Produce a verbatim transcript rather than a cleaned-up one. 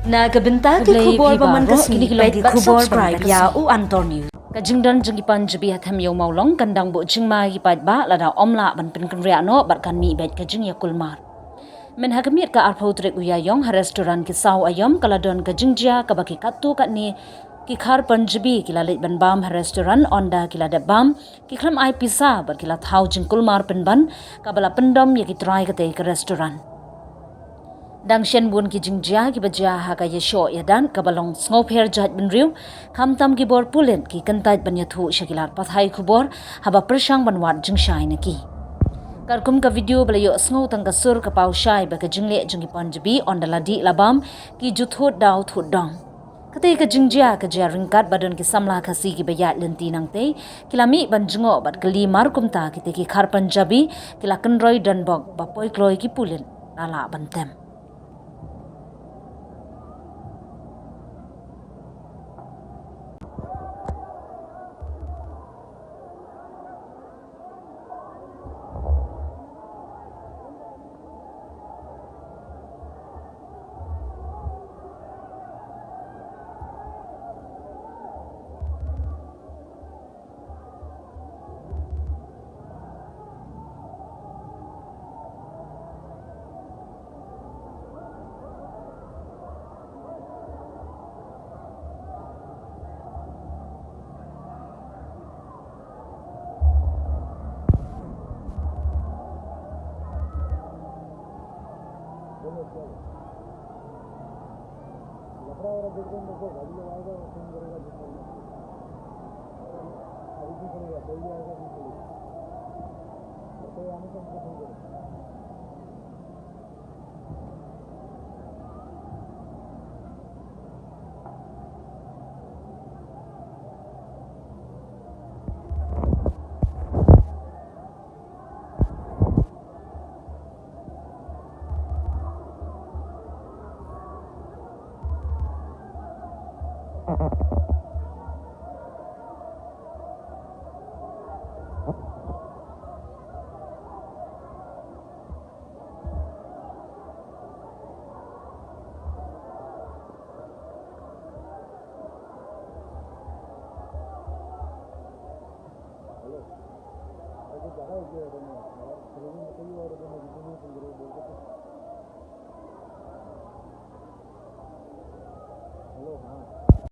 Na ka bynta ki khubor ba man ka sngi, peit bad subscribe ïa u Antor News. Ka jingdon jong ki Punjabi ha Them Ïew Mawlong kan dang buh jingma ïa ki paidbah lada ym lah ban pynkynriah noh bad kan mih beit ka jingïakulmar. Mynha ka miet ka arphew tarik u Ïaïong ha restaurant Ki Saw Aïom ka la don ka jingjia kaba ki katto katne ki khar Punjabi ki la leit ban bam ha restaurant, ynda ki la dep bam ki khlem ai pisa bad ki la thaw jingkulmar pynban, kaba la pyndom ïa ki trai katei ka restaurant. Dang shen bun ki jingjia kiba jia ha ka ïashoh ïadat kaba long sngewpher jait bynriew, khamtam ki bor pulit ki kyntait ban ïathuh sha ki lad pathai khubor haba pyrshang ban wad jingshai na ki. Katkum ka video ba la ïohsngew tang ka sur ka paw shai bad ka jingleh jong ki Punjabi, ynda la dih la bam ki ju thut daw thut dong. Katei ka jingjia ka jia ryngkat ba don ki samla Khasi kiba ïaid lynti nangtei ki la mih ban jngoh bad kylli mar kumta kitei ki khar Punjabi ki la kynroi donbok ba poi kloi ki pulit la lah ban tem.